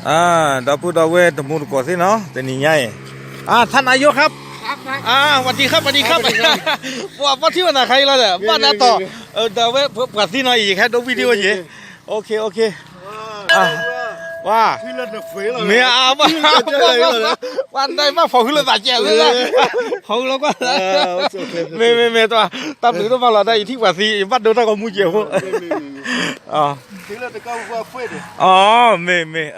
อ่า ဒီပုၢ်ဒီဝဲၢ်တံၤသကိးသ့ၣ်နီၤ တနံၤညါအံၤ อ่า ท่านนายกครับ ครับ ครับ อ่า สวัสดีครับ สวัสดีครับ สวัสดีครับ ပှၤပှၤထံၣ်ဝဲနၤခါအံၤလီၤဒီး ဘၣ်နၤတီၤ မ့ၢ် မ့ၢ် မ့ၢ် မ့ၢ် ဒီးဝဲပှၤသံနီၤအံၤ ယကဟဲဒိ video ယ့ၤ မ့ၢ် မ့ၢ် မ့ၢ် OK OK ဝါ မ့ၢ်အါ ပှၤ ပှၤ ပှၤ ပှၤ ပှၤ ပှၤ ပှၤ ပှၤ ဖီၣ်ဃုလၢသးကဲးလၢ ဖီၣ်ဃုလၢကွၢ် မ့ၢ် မ့ၢ် မ့ၢ် တၢ်ဘျုးဒိၣ်မးလီၤ တၢ်ယထံၣ်ပှၤသံ ယဘၣ်ဒိတၢ်ဂီၤမူကဲးဖိ အ မ့ၢ် မ့ၢ်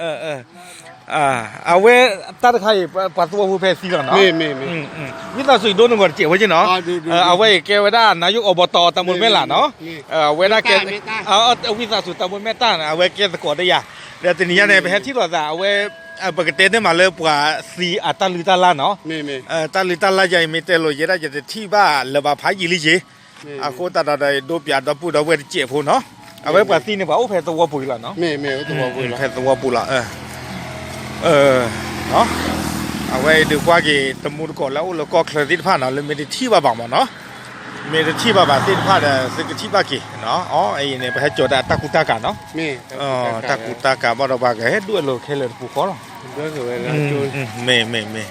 အဝဲ တၢ်တခါအံၤ ပှၤသဝီဖိဖဲသံလီၤနီၤ ဝံသးစူၤဒိနဂီၢ်တစဲးဖိက့နီၤ အဝဲအံၤကဲဝဲဒၣ် နာယိၣ်အီဘီတီၤ တၢ်မိၢ်မဲၢ်လးနီၤ အဝဲဒၣ်ကဲ ဝံသးစူၤတၢ်မိၢ်မဲၢ်တၢ်န့ၣ် အဝဲကဲသကိးတယၤ ဒီးတနံၤညါန့ၣ် ပဟဲထံၣ်လိာ်သး အဝဲ ပကတဲန့ၢ်မးလၢပှၤသံအတၢ်လုၢ်တၢ်လၢ်နီၤ တၢ်လုၢ်တၢ်လၢ်ယၤအံၤမ့ၢ်တဲလိာ်ယဲဒၣ်ယတထံၣ်ဘၣ်လၢၤဘၣ်ဖးယံာ်လံယ့ၤ အဃိသတးဒီးဒိပၠးဒီပုၢ်ဒီဝဲၢ်တစဲးဖိနီၤ အဝဲပှၤသံန့ၣ် ပှၤအိၣ်ဖဲသဝီပူၤလီၤနီၤ ဖဲသဝီပူၤလီၤ အဝဲအံၤဒုးကွၢ်က့ၤ တံၤသကိးလၢအအိၣ်လၢကီၢ်ချၢသ့ၣ်တဖၣ်နီၤ လၢမ့ၢ်တထံၣ်ဘၣ်ဘၣ်မးနီၤ မ့ၢ်တထံၣ်ဘၣ်ဘၣ်သ့ၣ်တဖၣ်ဒီး သုကထံၣ်ဘၣ်က့ၤနီၤ အအံၤန့ၣ် ပဟဲကၠီၤတၢ်တၢ်ကူတၢ်ကၤနီၤ တၢ်ကူတၢ်ကၤဘၣ်ဒီးပှၤကဟဲဒွဲၣ်လိာ်ခဲလၢာ်တပူၤဃီလီၤ မ့ၢ် မ့ၢ် မ့ၢ်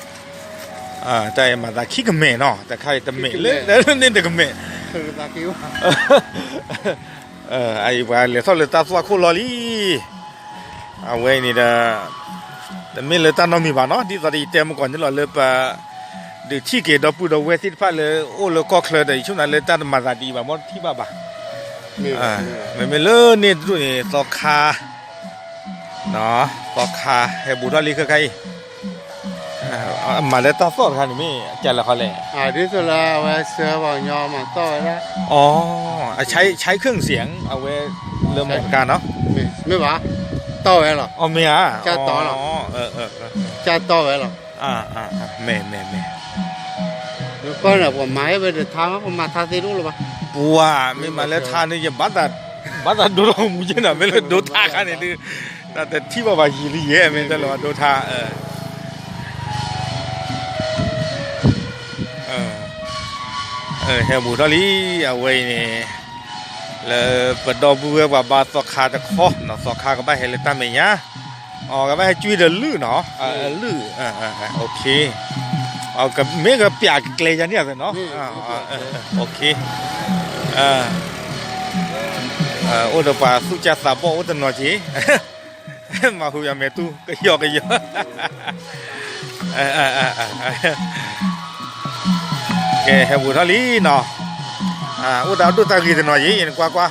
တၢ်အံၤမၤသးခံကမဲာ်နီၤ တခါအံၤတမဲာ်လၢန့ၣ်တကမဲာ် အအံၤပှၤလဲၤထီၣ်လၢတၢ်သွၣ်ခိၣ်လီၤလံ အဝဲအံၤန့ၣ်ဒီး တမ့ၢ်လၢတၢ်နီတမံၤဘၣ်နီၤ ဒ်သိးဒီးယတဲမုၢ်ကီၢ်န့ၣ်လီၤလၢပ ဒုးထံၣ်က့ၤဒီပုၢ်ဒီဝဲၢ်သ့ၣ်တဖၣ်လၢအိၣ်လၢကီၢ်ချၢဒီး ယဆိကမိၣ်လၢတၢ်တမၤသးဒ်အံၤဘၣ် မ်တထံၣ်ဘၣ်ဘၣ် မ့မ့ၢ်လၢန့ၣ်တဒူၣ်န့ၣ် သီခါ သီခါ ဟဲဘူးထီၣ်လံခဲခါအံၤ မၤလၢတၢ်သီၣ်တခါန့ၣ်မ့ၢ်ကလဲၤခီလဲၣ် ဒ်သိးလၢအဝဲဆှၢပှၤကညီမၤသီၣ်ဝဲဒၣ် အ ใช้เครื่องเสียง အဝဲလၢမီၢ်တခါနီၤ မ့ၢ်ဘၣ် တီၢ်ဝဲလီၤ အမ့ၢ်ဧါ ကတီၢ်ဝဲလီၤ ကတီၢ်ဝဲလီၤ မ့ၢ်မ့ၢ်မ့ၢ် ကီၢ်န့ၣ် ပှၤမၤဟဲဝဲဒီးထါမး ပမၤထါသ့တအိၣ်လၢၤဘၣ် ပှၤ မ့ၢ်မၤလၢထါန့ၣ် ယဘၣ်သးဒိထီၣ်မူက့နီၤ မ့ၢ်လၢဒိထါခါန့ၣ်ဒုး တၢ်တထံၣ်ဘၣ်ဘၣ်ယံာ်လံယဲ မ့ၢ်တဲလီၤဒိထါ ဟဲဘူးထီၣ်လံ အဝဲအံၤန့ၣ် လၢပဒီပုၢ်ဝဲၢ်ပှၤဘါသီခါတခီနီၤ သီခါကဘၣ်ဟဲလၢတၢ်မဲာ်ညါ အကဘၣ်ဟဲကွံဒီးလုၢ်နီၤ လုၢ် မ့ၢ်ကပျးကျဲယၤန့ၣ်အသးနီၤ အိၣ်ဒီးပှၤသူၣ်ကၢ်သးဘီၣ်အိၣ်တနီၤက့ၤ မၤဟူယၤမဲာ်တူၢ်ကယီကယီ ကဲ ဟဲဘူးထီၣ်လံနီၤ အိၣ်ဒီးဒိၣ်တၢ်ဂ့ၤတနီၤယံၤ ယနကွၢ်ကွၢ်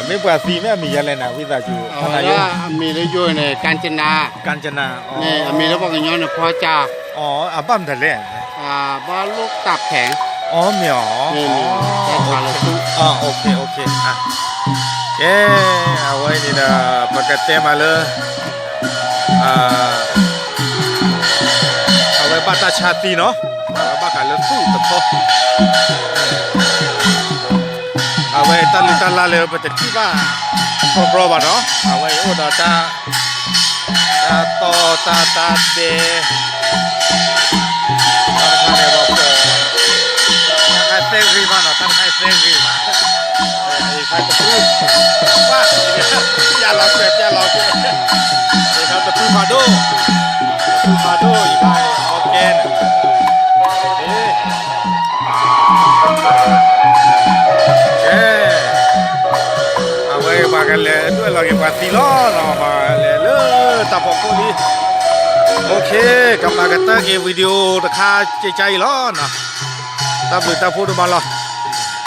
မ့ၢ်ပှၤသံမ့ၢ်အမံၤယၤလဲၣ်နၤ ဝံသးစူၤ အမံၤလၢယိၤန့ၣ် ကၣ်ကနၤ ကၣ်ကနၤ အမံၤလၢပှၤကညီန့ၣ် ဖီကၠၢ် အဘၣ်မတၤလဲၣ် ဘၣ်လိၣ်တၢ်ဖဲ အမ့ၢ်အီၤ ကဲ အဝဲန့ၣ်ဒီး ပကတဲမးလၢ အဝဲဘၣ်တၢ်ဆါသံနီၤ အဝဲဘၣ်ဃးလၢသူၣ်တခီ အဝဲတၢ်လုၢ်တၢ်လၢ်လၢပတထံၣ်ဘၣ် ခီကြီဘၣ်နီၤ အဝဲအိၣ်ဒီးတၢ် တၢ်တီၢ်တၢ်တၢ်ဒဲး တၢ်တခါန့ၣ် ပှၤပိာ် တၢ်တခါသဲဂ့ၤမးနီၤ တၢ်တခါသဲဂ့ၤမး တဖု ပၢ် ပျၢ်လီၤကွဲး ပျၢ်လီၤကွဲး တဖုဖးဒိၣ် တဖုဖးဒိၣ် ယခါအီကဲန့ၣ် ကဲ အဝဲပှၤကလဲၤဒွဲၣ်လီၤက့ၤပှၤသံလီၤနီၤ ပှၤလဲၤလၢတၢ်ဖီခိၣ်လံ OK ကမၤကတၢၢ်က့ၤ video တခါကကါအံၤလီၤနီၤ တၢ်ဘျုးတၢ်ဖှိၣ်ဒိၣ်မးလီၤ